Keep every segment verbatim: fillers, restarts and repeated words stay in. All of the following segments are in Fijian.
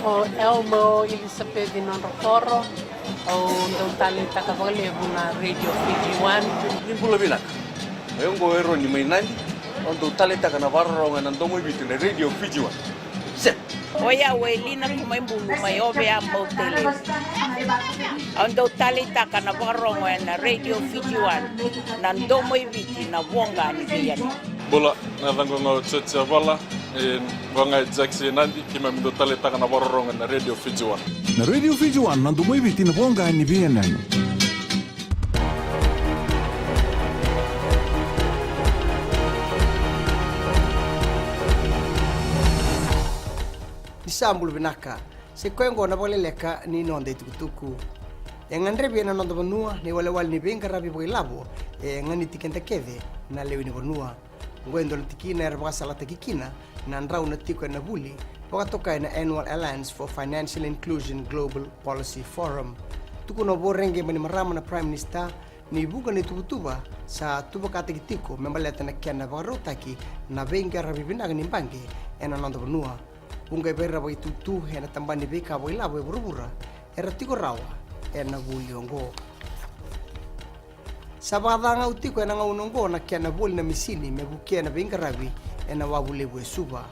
O Elmo Elisapeci Nodrokoro, au dau taleitaka vakalevu na Radio Fiji One. Ni bula vinaka. O yau oqo o Eroni mai Nadi, au dau taleitaka na vakarorogo ena domo i Viti na Radio Fiji One. Set. O yau o Elina Kumaibulu mai Ovea, Bau, Tailevu. Au dau taleitaka na vakarorogo ena Radio Fiji One, na domo i Viti, na voqa ni veiyanuyanu. Bula, na yacaqu ga o George Avala, e, vaka ga e Jackson Nadi, keimami dau taleitaka na vakarorogo ena Radio Fiji One. Na Radio Fiji One, na domo i Viti, na voqa ni veiyanuyanu. Ni sa bula vinaka. Sa i koya oqo na vakaleleka ni noda itukutuku. E gadrevi ena noda vanua na iwalewale ni veiqaravi vakailavo e ganiti keda kece na lewe ni vanua. Oqo e dua na tikina era vakasalataki kina na drau na tiko ena vuli vakatokai na Annual Alliance for Financial Inclusion Global Policy Forum. Tukuna o Voreqe Bainimarama na Prime Minister ni vuqa na ituvatuva sa tuvakataki tiko me baleta na kena vakarautaki na veiqaravi vinaka ni baqe ena noda vanua. Vuqa vei ira vakaitutu ena tabana ni veika vakailavo e vuravura era tiko rawa ena vuli oqo. Sa vakacagau tiko ena gauna oqo na kena voli na misini me vukea na veiqaravi ena wavu levu e Suva.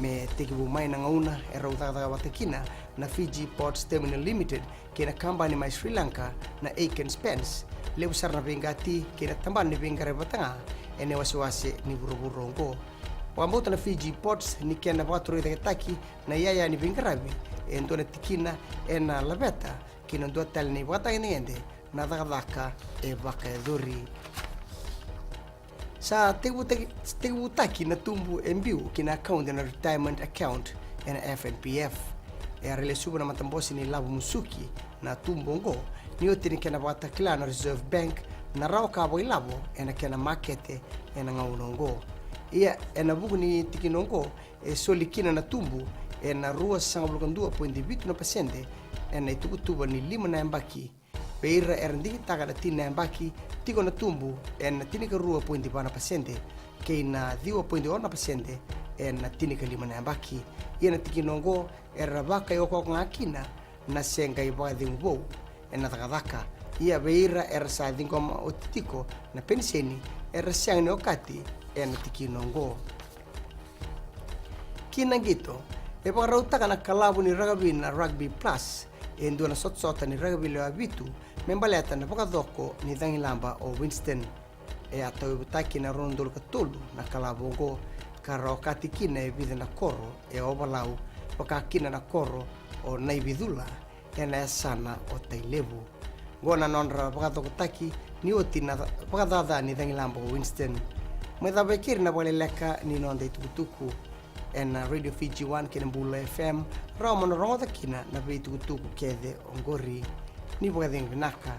Me tekivu mai na gauna e rau cakacaka vata kina na Fiji Ports Terminal Limited kei na kabani mai Sri Lanka na Aequs Spence, levu sara na veiqati kei na tabana ni veiqaravi vata ga ena iwasewase ni vuravura oqo. Vakabauta na Fiji Ports ni kena vakatorocaketaki na iyaya ni veiqaravi e dua na tikina ena laveta kei na dua tale na ivakatagedegede na cakacaka e vakayacori. Sa tekivutaki, tekivutaki na tubu e biu ki na account ena retirement account ena F N P F. E a railesuva na matabose ni lavo musuki na tubu oqo ni oti ni kena vakatakila na Reserve Bank na rawa ka vakailavo ena kena makete ena gauna oqo. Ia ena vuku ni tikina oqo e soli kina na tubu ena ruasagavulu ka dua poidi vitu na pasede ena ituvatuva ni lima na yabaki vei ira era digitaka na tini na yabaki, tiko na tubu ena tinikarua poidi va na pasede kei na ciwa poidi ono na pasede ena tinikalima na yabaki. Ia na tikina oqo era vakaiokooka ga kina na se qai vakacegu vou ena cakacaka. Ia vei ira era sa ciqoma oti tiko na peniseni era sega ni okati ena tikina oqo. Ki na qito, e vakarautaka na kalavu ni rakavi na Rugby Plus e dua na sotasota ni rakavi lewe vitu me baleta na vakacoko ni cagilaba o Winston. E a tauyavutaki na rua na udolu ka tolu na kalavu oqo ka ra okati kina e vica na koro e Ovalau, vaka kina na koro o Naivicula ena yasana o Tailevu. Oqo na nodra vakacokotaki ni oti na ca-, vakacaca ni cagilaba o Winston. Mai cava e keri na vakaleleka ni noda itukutuku ena Radio Fiji One kei na Bula F M, rawa mo na rogoca kina na veitukutuku kece oqori. Ni vakacegu vinaka.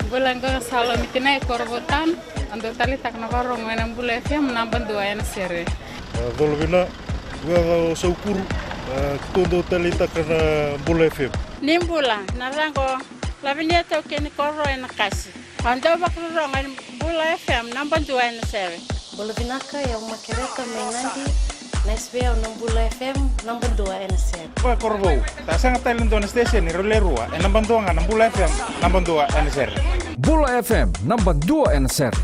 Bula, qo ga Salomi Tinai, Korovou Town. Au dau taleitaka na vakarorogo ena Bula F M, naba dua ena sere. A, colo vina, qo ga o Saukuru, a, keitou dau taleitaka na Bula F M. Ni bula, na yacaqu o Lavinia Taukei ni Koro ena Kasi. Au dau vakarorogo ena Bula F M, naba dua ena sere. Bula vinaka, o yau Makereta mai Nadi, na S V O na Bula F M, naba dua ena sere. Koya Korovou, sa sega tale e dua na station, rau le rua, e naba dua ga na Bula F M, naba dua ena sere. Bula F M, naba dua ena sere.